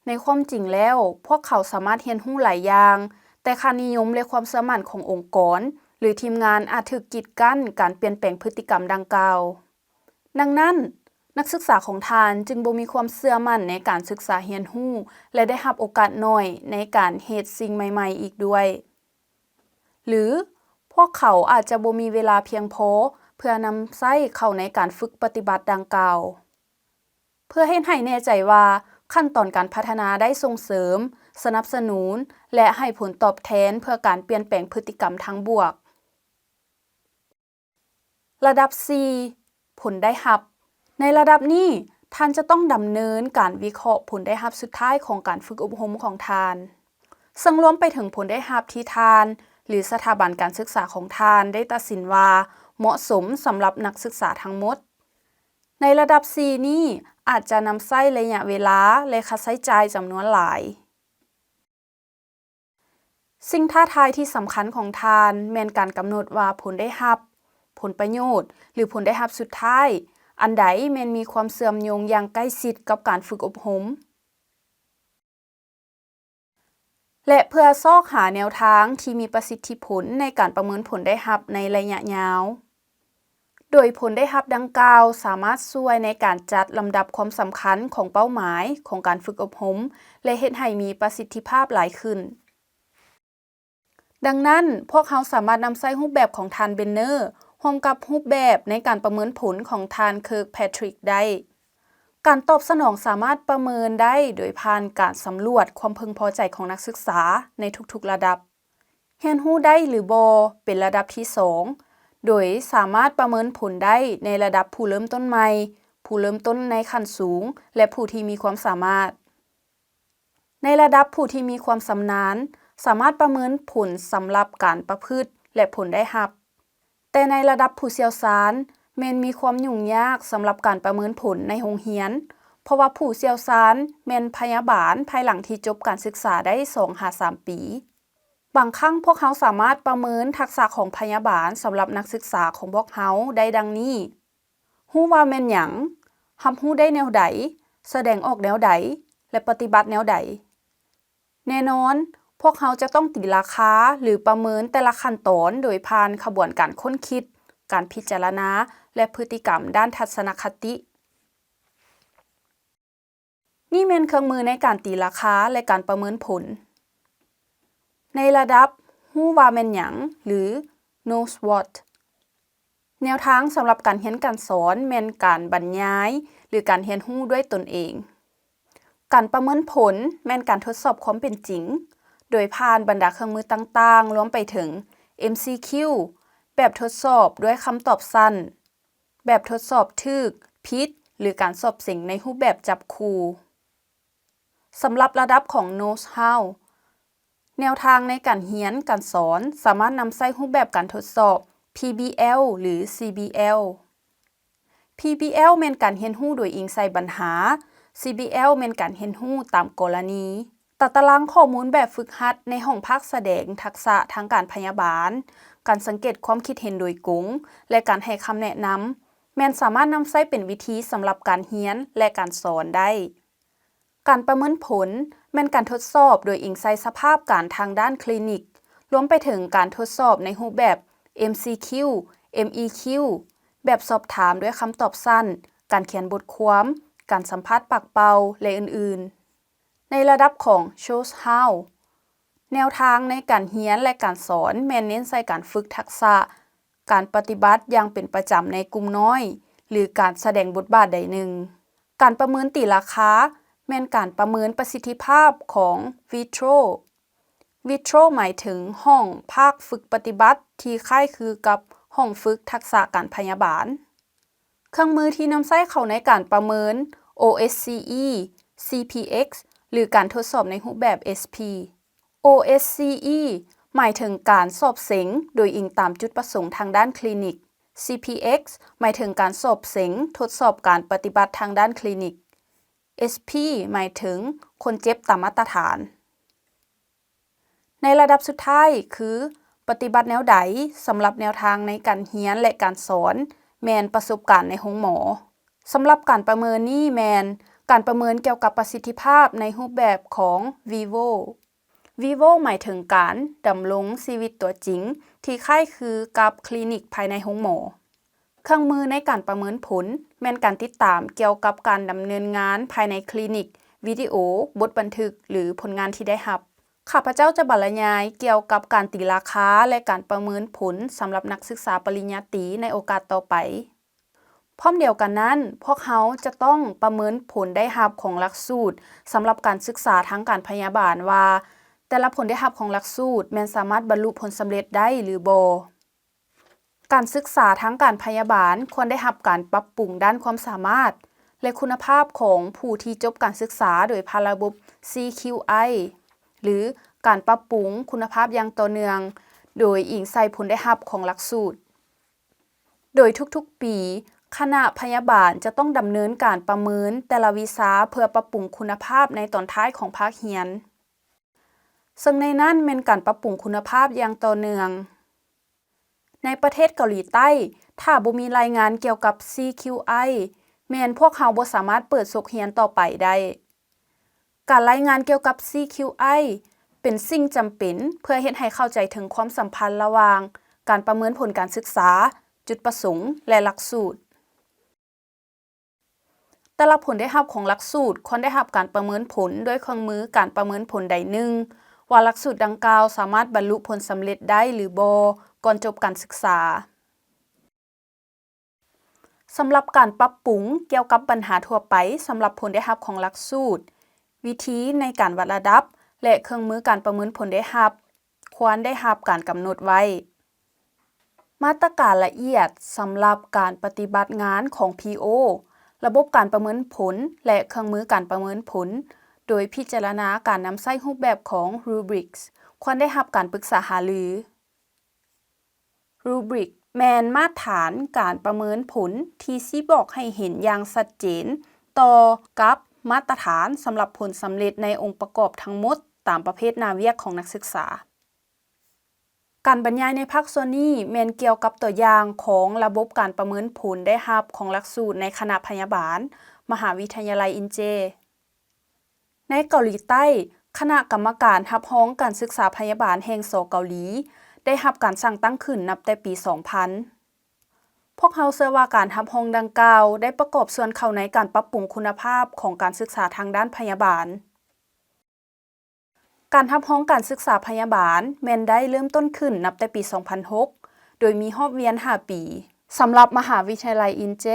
ໃນຄວາມຈິງແລ້ວ, ພວກເຂົາສາມາດຮຽນຮູ້ຫຼາຍຢ່າງ, ແຕ່ຄ່ານິຍົມ ແລະ ຄວາມເຊື່ອໝັ້ນຂອງອົງກອນ ຫຼື ທີມງານອາດຖືກກີດກັ້ນການປ່ຽນແປງພຶດຕິກຳດັ່ງກ່າວ. ດັ່ງນັ້ນ, ນັກສຶກສາຂອງທ່ານຈຶ່ງບໍ່ມີຄວາມເຊື່ອໝັ້ນໃນການສຶກສາຮຽນຮູ້ ແລະ ໄດ້ຮັບໂອກາດໜ້ອຍໃນການເຮັດສິ່ງໃໝ່ໆອີກດ້ວຍ. ຫຼື ພວກເຂົາອາດຈະບໍ່ມີເວລາພຽງພໍເພື່ອນຳໃຊ້ເຂົ້າໃນການຝຶກປະຕິບັດດັ່ງກ່າວ. ເພື່ອເຮັດໃຫ້ແນ່ໃຈວ່າຂັ້ນຕອນການພັດທະນາໄດ້ສົ່ງເສີມ, ສະໜັບສະໜູນ ແລະ ໃຫ້ຜົນຕອບແທນເພື່ອການປ່ຽນແປງພຶດຕິກຳທາງບວກ. ລະດັບສີ່ ຜົນໄດ້ຮັບ. ໃນລະດັບນີ້, ທ່ານຈະຕ້ອງດຳເນີນການວິເຄາະຜົນໄດ້ຮັບສຸດທ້າຍຂອງການຝຶກອົບຮົມຂອງທ່ານ, ເຊິ່ງລວມໄປເຖິງຜົນໄດ້ຮັບທີ່ທ່ານ ຫຼື ສະຖາບັນການສຶກສາຂອງທ່ານໄດ້ຕັດສິນວ່າເໝາະສົມສຳລັບນັກສຶກສາທັງໝົດ. ໃນລະດັບສີ່ນີ້ ອາດຈະນຳໃຊ້ໄລຍະເວລາ ແລະ ຄ່າໃຊ້ຈ່າຍຈຳນວນຫຼາຍ. ສິ່ງທ້າທາຍທີ່ສຳຄັນຂອງທ່ານແມ່ນການກຳນົດວ່າຜົນໄດ້ຮັບ, ຜົນປະໂຫຍດ ຫຼື ຜົນໄດ້ຮັບສຸດທ້າຍ ອັນໃດແມ່ນມີຄວາມເຊື່ອມໂຍງຢ່າງໃກ້ຊິດກັບການຝຶກອົບຮົມ ແລະ ເພື່ອຊອກຫາແນວທາງທີ່ມີປະສິດທິຜົນໃນການປະເມີນຜົນໄດ້ຮັບໃນໄລຍະຍາວ. ໂດຍຜົນໄດ້ຮັບດັ່ງກ່າວສາມາດຊ່ວຍໃນການຈັດລຳດັບຄວາມສຳຄັນຂອງເປົ້າໝາຍຂອງການຝຶກອົບຮົມ ແລະ ເຮັດໃຫ້ມີປະສິດທິພາບຫຼາຍຂຶ້ນ. ດັ່ງນັ້ນ, ພວກເຮົາສາມາດນຳໃຊ້ຮູບແບບຂອງທ່ານ Benner ຮ່ວມກັບຮູບແບບໃນການປະເມີນຜົນຂອງທ່ານ Kirkpatrick ໄດ້. ການຕອບສະໜອງສາມາດປະເມີນໄດ້ໂດຍຜ່ານການສຳຫຼວດຄວາມເພິ່ງພໍໃຈຂອງນັກສຶກສາໃນທຸກໆລະດັບ. ຮຽນຮູ້ໄດ້ຫຼືບໍ່ ເປັນລະດັບທີສອງ ໂດຍສາມາດປະເມີນຜົນໄດ້ໃນລະດັບຜູ້ເລີ່ມຕົ້ນໃໝ່, ຜູ້ເລີ່ມຕົ້ນໃນຂັ້ນສູງ ແລະ ຜູ້ທີ່ມີຄວາມສາມາດ. ໃນລະດັບຜູ້ທີ່ມີຄວາມຊຳນານ, ສາມາດປະເມີນຜົນສຳລັບການປະພຶດ ແລະ ຜົນໄດ້ຮັບ. ແຕ່ໃນລະດັບຜູ້ຊ່ຽວຊານ ແມ່ນມີຄວາມຫຍຸ້ງຍາກສຳລັບການປະເມີນຜົນໃນໂຮງຮຽນ, ເພາະວ່າຜູ້ຊ່ຽວຊານແມ່ນພະຍາບານພາຍຫຼັງທີ່ຈົບການສຶກສາໄດ້ສອງຫາສາມປີ. ບາງຄັ້ງພວກເຮົາສາມາດປະເມີນທັກສະຂອງພະຍາບານສຳລັບນັກສຶກສາຂອງພວກເຮົາໄດ້ດັ່ງນີ້: ຮູ້ວ່າແມ່ນຫຍັງ, ຮັບຮູ້ໄດ້ແນວໃດ, ສະແດງອອກແນວໃດ ແລະ ປະຕິບັດແນວໃດ. ແນ່ນອນ, ພວກເຮົາຈະຕ້ອງຕີລາຄາ ຫຼື ປະເມີນແຕ່ລະຂັ້ນຕອນໂດຍຜ່ານຂະບວນການຄົ້ນຄິດ, ການພິຈາລະນາ ແລະ ພຶດຕິກຳດ້ານທັດສະນະຄະຕິ. ນີ້ແມ່ນເຄື່ອງມືໃນການຕີລາຄາ ແລະ ການປະເມີນຜົນ. ໃນລະດັບຮູ້ວ່າແມ່ນຫຍັງ ຫຼື Knows What, ແນວທາງສຳລັບການຮຽນການສອນແມ່ນການບັນຍາຍ ຫຼື ການຮຽນຮູ້ດ້ວຍຕົນເອງ. ການປະເມີນຜົນແມ່ນການທົດສອບຄວາມເປັນຈິງ ໂດຍຜ່ານບັນດາເຄື່ອງມືຕ່າງໆ ລວມໄປເຖິງ ເອັມຊີຄິວ, ແບບທົດສອບດ້ວຍຄຳຕອບສັ້ນ, ແບບທົດສອບຖືກ, ຜິດ ຫຼື ການສອບເສັງໃນຮູບແບບຈັບຄູ່. ສຳລັບລະດັບຂອງ Knows How, ແນວທາງໃນການຮຽນການສອນສາມາດນຳໃຊ້ຮູບແບບການທົດສອບ PBL ຫຼື CBL. PBL ແມ່ນການຮຽນຮູ້ໂດຍອີງໃສ່ບັນຫາ, CBL ແມ່ນການຮຽນຮູ້ຕາມກໍລະນີ. ຕາຕະລາງຂໍ້ມູນແບບຝຶກຫັດໃນຫ້ອງພາກສະແດງທັກສະທາງການພະຍາບານ, ການສັງເກດຄວາມຄິດເຫັນໂດຍກົງ ແລະ ການໃຫ້ຄຳແນະນຳ ແມ່ນສາມາດນຳໃຊ້ເປັນວິທີສຳລັບການຮຽນ ແລະ ການສອນໄດ້. ການປະເມີນຜົນແມ່ນການທົດສອບໂດຍອີງໃສ່ສະພາບການທາງດ້ານຄລີນິກ, ລວມໄປເຖິງການທົດສອບໃນຮູບແບບ MCQ, MEQ, ແບບສອບຖາມດ້ວຍຄຳຕອບສັ້ນ, ການຂຽນບົດຄວາມ, ການສຳພາດປາກເປົ່າ ແລະ ອື່ນໆ. ໃນລະດັບຂອງ Shows How, ແນວທາງໃນການຮຽນ ແລະ ການສອນແມ່ນເນັ້ນໃສ່ການຝຶກທັກສະ ການປະຕິບັດຢ່າງເປັນປະຈຳໃນກຸ່ມນ້ອຍ ຫຼື ການສະແດງບົດບາດໃດໜຶ່ງ. ການປະເມີນຕີລາຄາແມ່ນການປະເມີນປະສິດທິພາບຂອງ Vitro. Vitro ໝາຍເຖິງຫ້ອງພາກຝຶກປະຕິບັດທີ່ຄ້າຍຄືກັບຫ້ອງຝຶກທັກສະການພະຍາບານ. ເຄື່ອງມືທີ່ນຳໃຊ້ເຂົ້າໃນການປະເມີນ OSCE, CPX ຫຼື ການທົດສອບໃນຮູບແບບ SP. OSCE ໝາຍເຖິງການສອບເສັງໂດຍອີງຕາມຈຸດປະສົງທາງດ້ານຄລີນິກ. CPX ໝາຍເຖິງການສອບເສັງທົດສອບການປະຕິບັດທາງດ້ານຄລີນິກ. SP ໝາຍເຖິງຄົນເຈັບຕາມມາດຕະຖານ. ໃນລະດັບສຸດທ້າຍຄື ປະຕິບັດແນວໃດສຳລັບແນວທາງໃນການຮຽນ ແລະ ການສອນ ແມ່ນປະສົບການໃນໂຮງໝໍ. ສຳລັບການປະເມີນນີ້ແມ່ນການປະເມີນກ່ຽວກັບປະສິດທິພາບໃນຮູບແບບຂອງ VIVO. VIVO ໝາຍເຖິງການດຳລົງຊີວິດຕົວຈິງທີ່ຄ້າຍຄືກັບຄລີນິກພາຍໃນໂຮງໝໍ. ເຄື່ອງມືໃນການປະເມີນຜົນແມ່ນການຕິດຕາມກ່ຽວກັບການດຳເນີນງານພາຍໃນຄລີນິກ, ວິດີໂອ, ບົດບັນທຶກ ຫຼື ຜົນງານທີ່ໄດ້ຮັບ. ຂ້າພະເຈົ້າຈະບັນລະຍາຍກ່ຽວກັບການຕີລາຄາ ແລະ ການປະເມີນຜົນສຳລັບນັກສຶກສາປະລິນຍາຕີໃນໂອກາດຕໍ່ໄປ. ພ້ອມດຽວກັນນັ້ນ, ພວກເຮົາຈະຕ້ອງປະເມີນຜົນໄດ້ຮັບຂອງຫຼັກສູດສຳລັບການສຶກສາທາງການພະຍາບານວ່າ ແຕ່ລະຜົນໄດ້ຮັບຂອງຫຼັກສູດແມ່ນສາມາດບັນລຸຜົນສຳເລັດໄດ້ຫຼືບໍ່. ການສຶກສາທາງການພະຍາບານຄວນໄດ້ຮັບການປັບປຸງດ້ານຄວາມສາມາດ ແລະ ຄຸນນະພາບຂອງຜູ້ທີ່ຈົບການສຶກສາໂດຍຜ່ານລະບົບ CQI ຫຼື ການປັບປຸງຄຸນນະພາບຢ່າງຕໍ່ເນື່ອງ ໂດຍອີງໃສ່ຜົນໄດ້ຮັບຂອງຫຼັກສູດ. ໂດຍທຸກໆປີ, ຄະນະພະຍາບານຈະຕ້ອງດຳເນີນການປະເມີນແຕ່ລະວິຊາເພື່ອປັບປຸງຄຸນນະພາບໃນຕອນທ້າຍຂອງພາກຮຽນ. ເຊິ່ງໃນນັ້ນແມ່ນການປັບປຸງຄຸນນະພາບຢ່າງຕໍ່ເນື່ອງ. ໃນປະເທດເກົາຫຼີໃຕ້, ຖ້າບໍ່ມີລາຍງານກ່ຽວກັບ CQI, ແມ່ນພວກເຮົາບໍ່ສາມາດເປີດສົກຮຽນຕໍ່ໄປໄດ້. ການລາຍງານກ່ຽວກັບ CQI ເປັນສິ່ງຈຳເປັນເພື່ອເຮັດໃຫ້ເຂົ້າໃຈເຖິງຄວາມສຳພັນລະຫວ່າງການປະເມີນຜົນການສຶກສາ, ຈຸດປະສົງ ແລະ ຫຼັກສູດ. ແຕ່ລະຜົນໄດ້ຮັບຂອງຫຼັກສູດຄວນໄດ້ຮັບການປະເມີນຜົນດ້ວຍເຄື່ອງມືການປະເມີນຜົນໃດໜຶ່ງ ວ່າຫຼັກສູດດັ່ງກ່າວສາມາດບັນລຸຜົນສຳເລັດໄດ້ຫຼືບໍ່ ກ່ອນຈົບການສຶກສາ. ສຳລັບການປັບປຸງກ່ຽວກັບບັນຫາທົ່ວໄປສຳລັບຜົນໄດ້ຮັບຂອງຫຼັກສູດ, ວິທີໃນການວັດລະດັບ ແລະ ເຄື່ອງມືການປະເມີນຜົນໄດ້ຮັບ ຄວນໄດ້ຮັບການກຳນົດໄວ້. ມາດຕະການລະອຽດສຳລັບການປະຕິບັດງານຂອງ PO, ລະບົບການປະເມີນຜົນ ແລະ ເຄື່ອງມືການປະເມີນຜົນ ໂດຍພິຈາລະນາການນຳໃຊ້ຮູບແບບຂອງ Rubrics, ຄວນໄດ້ຮັບການປຶກສາຫາລື. Rubric ແມ່ນມາດຖານການປະເມີນຜົນທີ່ຊີ້ບອກໃຫ້ເຫັນຢ່າງຊັດເຈນຕໍ່ກັບມາດຕະຖານສຳລັບຜົນສຳເລັດໃນອົງປະກອບທັງໝົດຕາມປະເພດໜ້າວຽກຂອງນັກສຶກສາ. ການບັນຍາຍໃນພາກສ່ວນນີ້ແມ່ນກ່ຽວກັບຕົວຢ່າງຂອງລະບົບການປະເມີນຜົນໄດ້ຮັບຂອງຫຼັກສູດໃນຄະນະພະຍາບານ ມະຫາວິທະຍາໄລອິນເຈ. ໃນເກົາຫຼີໃຕ້, ຄະນະກຳມະການຮັບຮອງການສຶກສາພະຍາບານແຫ່ງ ສ ເກົາຫຼີ ໄດ້ຮັບການສ້າງຕັ້ງຂຶ້ນນັບແຕ່ປີສອງພັນ. ພວກເຮົາເຊື່ອວ່າການຮັບຮອງດັ່ງກ່າວໄດ້ປະກອບສ່ວນເຂົ້າໃນການປັບປຸງຄຸນນະພາບຂອງການສຶກສາທາງດ້ານພະຍາບານ. ການຮັບຮອງການສຶກສາພະຍາບານແມ່ນໄດ້ເລີ່ມຕົ້ນຂຶ້ນນັບແຕ່ປີສອງພັນຫົກ ໂດຍມີຮອບວຽນຫ້າປີ. ສຳລັບມະຫາວິທະຍາໄລອິນເຈ,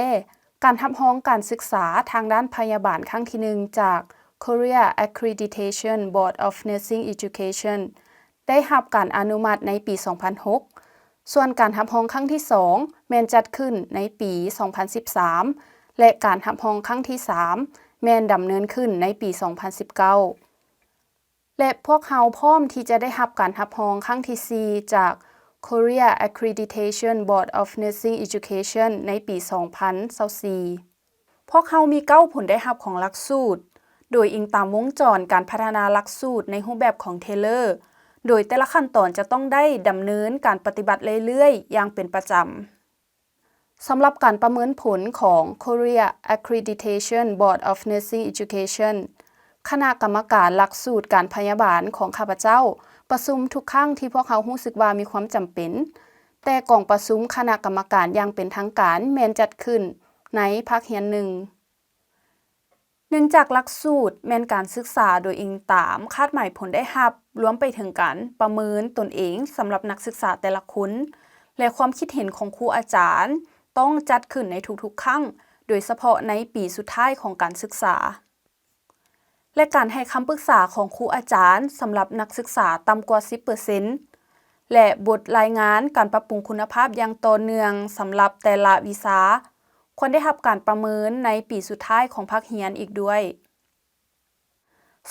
ການຮັບຮອງການສຶກສາທາງດ້ານພະຍາບານຄັ້ງທີໜຶ່ງຈາກ Korea Accreditation Board of Nursing Education ໄດ້ຮັບການອະນຸມັດໃນປີສອງພັນຫົກ, ສ່ວນການຮັບຮອງຄັ້ງທີສອງແມ່ນຈັດຂຶ້ນໃນປີສອງພັນສິບສາມ ແລະ ການຮັບຮອງຄັ້ງທີສາມແມ່ນດຳເນີນຂຶ້ນໃນປີສອງພັນສິບເກົ້າ. ແລະ ພວກເຮົາພ້ອມທີ່ຈະໄດ້ຮັບການຮັບຮອງຄັ້ງທີສີ່ຈາກ Korea Accreditation Board of Nursing Education ໃນປີສອງພັນຊາວສີ່. ພວກເຮົາມີເກົ້າຜົນໄດ້ຮັບຂອງຫຼັກສູດ, ໂດຍອີງຕາມວົງຈອນການພັດທະນາຫຼັກສູດໃນຮູບແບບຂອງ Taylor ໂດຍແຕ່ລະຂັ້ນຕອນຈະຕ້ອງໄດ້ດຳເນີນການປະຕິບັດເລື້ອຍໆຢ່າງເປັນປະຈຳ. ສຳລັບການປະເມີນຜົນຂອງ Korea Accreditation Board of Nursing Education, ຄະນະກຳມະການຫຼັກສູດການພະຍາບານຂອງຂ້າພະເຈົ້າປະຊຸມທຸກຄັ້ງທີ່ພວກເຮົາຮູ້ສຶກວ່າມີຄວາມຈຳເປັນ, ແຕ່ກອງປະຊຸມຄະນະກຳມະການຢ່າງເປັນທາງການແມ່ນຈັດຂຶ້ນໃນພາກຮຽນໜຶ່ງ. ເນື່ອງຈາກຫຼັກສູດແມ່ນການສຶກສາໂດຍອີງຕາມຄາດໝາຍຜົນໄດ້ຮັບ, ລວມໄປເຖິງການປະເມີນຕົນເອງສຳລັບນັກສຶກສາແຕ່ລະຄົນ ແລະ ຄວາມຄິດເຫັນຂອງຄູອາຈານຕ້ອງຈັດຂຶ້ນໃນທຸກໆຄັ້ງ, ໂດຍສະເພາະໃນປີສຸດທ້າຍຂອງການສຶກສາ. ແລະ ການໃຫ້ຄຳປຶກສາຂອງຄູອາຈານສຳລັບນັກສຶກສາຕ່ຳກວ່າສິບເປີເຊັນ ແລະ ບົດລາຍງານການປັບປຸງຄຸນນະພາບຢ່າງຕໍ່ເນື່ອງສຳລັບແຕ່ລະວິຊາ ຄວນໄດ້ຮັບການປະເມີນໃນປີສຸດທ້າຍຂອງພາກຮຽນອີກດ້ວຍ.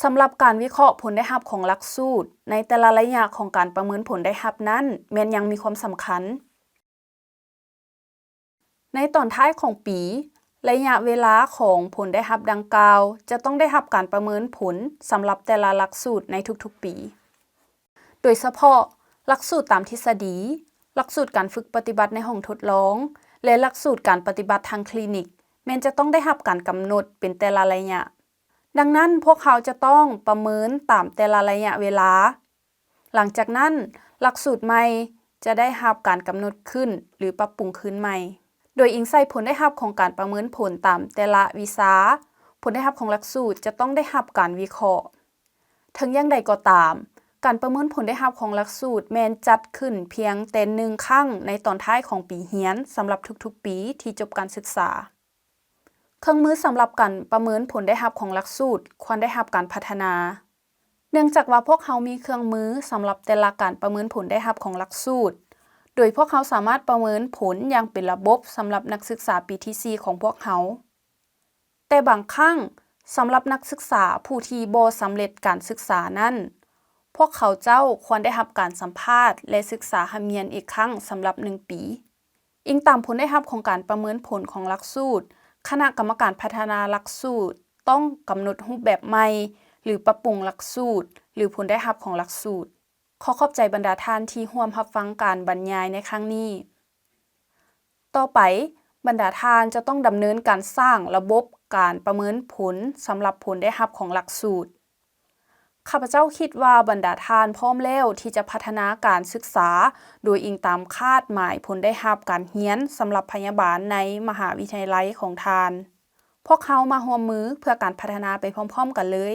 ສຳລັບການວິເຄາະຜົນໄດ້ຮັບຂອງຫຼັກສູດໃນແຕ່ລະໄລຍະຂອງການປະເມີນຜົນໄດ້ຮັບນັ້ນ ແມ່ນຍັງມີຄວາມສຳຄັນ. ໃນຕອນທ້າຍຂອງປີ, ໄລຍະເວລາຂອງຜົນໄດ້ຮັບດັ່ງກ່າວຈະຕ້ອງໄດ້ຮັບການປະເມີນຜົນສຳລັບແຕ່ລະຫຼັກສູດໃນທຸກໆປີ, ໂດຍສະເພາະຫຼັກສູດຕາມທິດສະດີ, ຫຼັກສູດການຝຶກປະຕິບັດໃນຫ້ອງທົດລອງ ແລະ ຫຼັກສູດການປະຕິບັດທາງຄລີນິກ ແມ່ນຈະຕ້ອງໄດ້ຮັບການກຳນົດເປັນແຕ່ລະໄລຍະ. ດັ່ງນັ້ນ, ພວກເຮົາຈະຕ້ອງປະເມີນຕາມແຕ່ລະໄລຍະເວລາ. ຫຼັງຈາກນັ້ນ, ຫຼັກສູດໃໝ່ຈະໄດ້ຮັບການກຳນົດຂຶ້ນ ຫຼື ປັບປຸງຄືນໃໝ່, ໂດຍອີງໃສ່ຜົນໄດ້ຮັບຂອງການປະເມີນຜົນຕາມແຕ່ລະວິຊາ, ຜົນໄດ້ຮັບຂອງຫຼັກສູດຈະຕ້ອງໄດ້ຮັບການວິເຄາະ. ເຖິງຢ່າງໃດກໍຕາມ, ການປະເມີນຜົນໄດ້ຮັບຂອງຫຼັກສູດແມ່ນຈັດຂຶ້ນພຽງແຕ່ໜຶ່ງຄັ້ງໃນຕອນທ້າຍຂອງປີຮຽນສຳລັບທຸກໆປີທີ່ຈົບການສຶກສາ. ເຄື່ອງມືສຳລັບການປະເມີນຜົນໄດ້ຮັບຂອງຫຼັກສູດຄວນໄດ້ຮັບການພັດທະນາ. ເນື່ອງຈາກວ່າພວກເຮົາມີເຄື່ອງມືສຳລັບແຕ່ລະການປະເມີນຜົນໄດ້ຮັບຂອງຫຼັກສູດ, ໂດຍພວກເຮົາສາມາດປະເມີນຜົນຢ່າງເປັນລະບົບສຳລັບນັກສຶກສາປີທີສີ່ຂອງພວກເຮົາ. ແຕ່ບາງຄັ້ງ, ສຳລັບນັກສຶກສາຜູ້ທີ່ບໍ່ສຳເລັດການສຶກສານັ້ນ, ພວກເຂົາເຈົ້າຄວນໄດ້ຮັບການສຳພາດ ແລະ ສຶກສາຮ່ຳຮຽນອີກຄັ້ງສຳລັບໜຶ່ງປີ. ອີງຕາມຜົນໄດ້ຮັບຂອງການປະເມີນຜົນຂອງຫຼັກສູດ, ຄະນະກຳມະການພັດທະນາຫຼັກສູດຕ້ອງກຳນົດຮູບແບບໃໝ່ ຫຼື ປັບປຸງຫຼັກສູດ ຫຼື ຜົນໄດ້ຮັບຂອງຫຼັກສູດ. ຂໍຂອບໃຈບັນດາທ່ານທີ່ຮ່ວມຮັບຟັງການບັນຍາຍໃນຄັ້ງນີ້. ຕໍ່ໄປ, ບັນດາທ່ານຈະຕ້ອງດຳເນີນການສ້າງລະບົບການປະເມີນຜົນສຳລັບຜົນໄດ້ຮັບຂອງຫຼັກສູດ. ຂ້າພະເຈົ້າຄິດວ່າບັນດາທ່ານພ້ອມແລ້ວທີ່ຈະພັດທະນາການສຶກສາໂດຍອີງຕາມຄາດໝາຍຜົນໄດ້ຮັບການຮຽນສຳລັບພະຍາບານໃນມະຫາວິທະຍາໄລຂອງທ່ານ. ພວກເຮົາມາຮ່ວມມືເພື່ອການພັດທະນາໄປພ້ອມໆກັນເລີຍ.